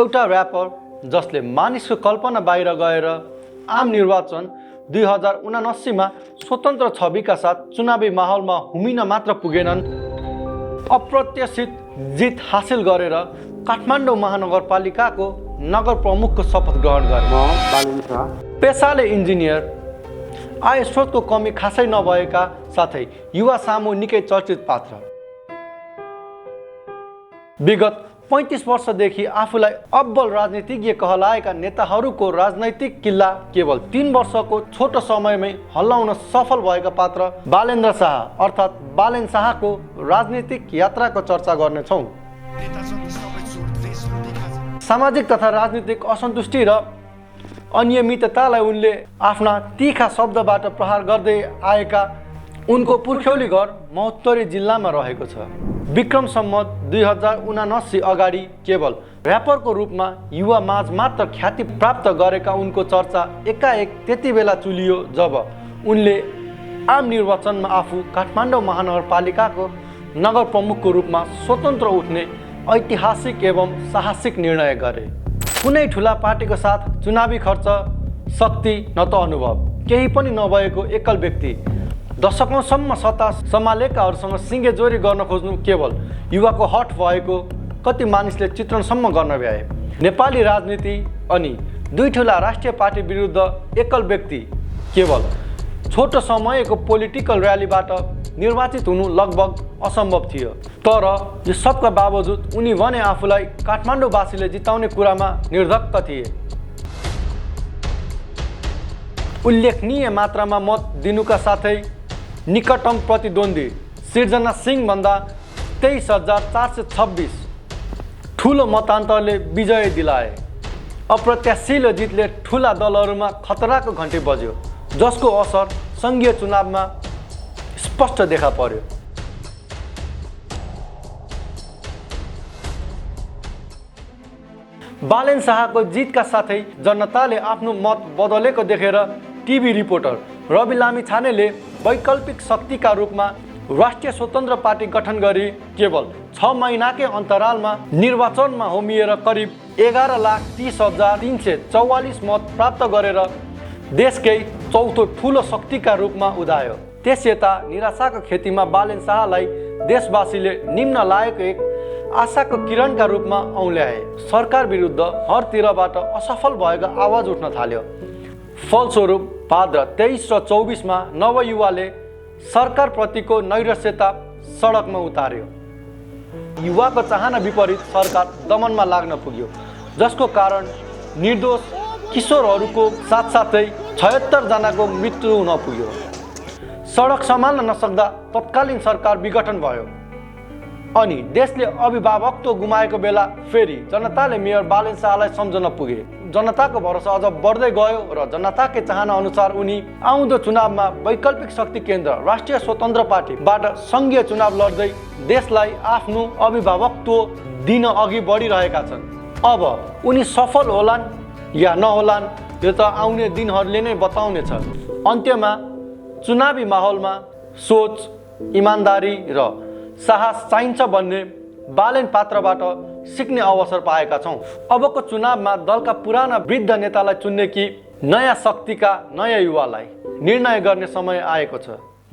एउटा र्यापर जसले मानिसको कल्पना बाहिर गएर आम निर्वाचन 2079 स्वतन्त्र छविका साथ चुनावी माहौलमा हुमिन मात्र पुगेनन्, अप्रत्याशित जित हासिल गरेर काठमाडौँ महानगरपालिकाको नगर प्रमुखको शपथ ग्रहण गरे। पेसाले इन्जिनियर, आय स्रोतको कमी खासै नभएका साथै युवा सामु निकै चर्चित पात्र। विगत 35 वर्षदेखि आफूलाई अब्बल राजनीतिज्ञ कहलाएका नेताहरूको राजनैतिक किल्ला केवल 3 वर्षको छोटो समयमै हल्लाउन सफल भएका पात्र बालेन्द्र शाह अर्थात् बालेन शाहको राजनीतिक यात्राको चर्चा गर्नेछौँ। सामाजिक तथा राजनीतिक असन्तुष्टि र अनियमिततालाई उनले आफ्ना तीखा शब्दबाट प्रहार गर्दै आएका उनको पुर्ख्यौली घर महोत्तरी जिल्लामा रहेको छ। विक्रम सम्वत 2079 अगाडि केवल र्यापरको रूपमा युवा माझ मात्र ख्याति प्राप्त गरेका उनको चर्चा एकाएक त्यति बेला चुलियो जब उनले आम निर्वाचनमा आफू काठमाडौँ महानगरपालिकाको नगर प्रमुखको रूपमा स्वतन्त्र उठ्ने ऐतिहासिक एवं साहसिक निर्णय गरे। कुनै ठुला पार्टीको साथ चुनावी खर्च, शक्ति न त अनुभव केही पनि नभएको एकल व्यक्ति दशकौँसम्म सत्ता सम्हालेकाहरूसँग सिङ्गे जोरी गर्न खोज्नु केवल युवाको हठ भएको कति मानिसले चित्रणसम्म गर्न भ्याए। नेपाली राजनीति अनि दुई ठुला राष्ट्रिय पार्टी विरुद्ध एकल व्यक्ति केवल छोटो समयको पोलिटिकल र्यालीबाट निर्वाचित हुनु लगभग असम्भव थियो। तर यो सबका बावजुद उनी भने आफूलाई काठमाडौँवासीले जिताउने कुरामा निर्धक्क थिए। उल्लेखनीय मात्रामा मत दिनुका साथै निकटतम प्रतिद्वन्दी सिर्जना सिंह भन्दा 23,426 ठुलो मतान्तरले विजय दिलाए। अप्रत्याशिलो जितले ठुला दलहरूमा खतराको घन्टी बज्यो, जसको असर सङ्घीय चुनावमा स्पष्ट देखा पर्यो। बालेन शाहको जितका साथै जनताले आफ्नो मत बदलेको देखेर टिभी रिपोर्टर रवि लामिछानेले वैकल्पिक शक्तिका रूपमा राष्ट्रिय स्वतन्त्र पार्टी गठन गरी केवल 6 महिनाकै अन्तरालमा निर्वाचनमा होमिएर करिब 11,30,344 मत प्राप्त गरेर देशकै चौथो ठुलो शक्तिका रूपमा उदायो। त्यसयता निराशाको खेतीमा बालेन शाहलाई देशवासीले निम्न लागेको एक आशाको किरणका रूपमा औँल्याए। सरकार विरुद्ध हरतिरबाट असफल भएको आवाज उठ्न थाल्यो। फलस्वरूप भाद्र 23 र 24 मा नवयुवाले सरकारप्रतिको नैराश्यता सडकमा उतार्यो। युवाको चाहना विपरीत सरकार दमनमा लाग्न पुग्यो, जसको कारण निर्दोष किशोरहरूको साथसाथै 76 जनाको मृत्यु हुन पुग्यो। सडक सम्हाल्न नसक्दा तत्कालीन सरकार विघटन भयो अनि देशले अभिभावकत्व गुमाएको बेला फेरि जनताले मेयर बालेन शाहलाई सम्झन पुगे। जनताको भरोसा अझ बढ्दै गयो र जनताकै चाहना अनुसार उनी आउँदो चुनावमा वैकल्पिक शक्ति केन्द्र राष्ट्रिय स्वतन्त्र पार्टीबाट सङ्घीय चुनाव लड्दै देशलाई आफ्नो अभिभावकत्व दिन अघि बढिरहेका छन्। अब उनी सफल होलान् या नहोलान् यो त आउने दिनहरूले नै बताउनेछ। अन्त्यमा चुनावी माहौलमा सोच, इमान्दारी र साहस चाहिन्छ भन्ने बालेन पात्रबाट सिक्ने अवसर पाएका छौँ। अबको चुनावमा दलका पुराना वृद्ध नेतालाई चुन्ने कि नयाँ शक्तिका नयाँ युवालाई निर्णय गर्ने समय आएको छ।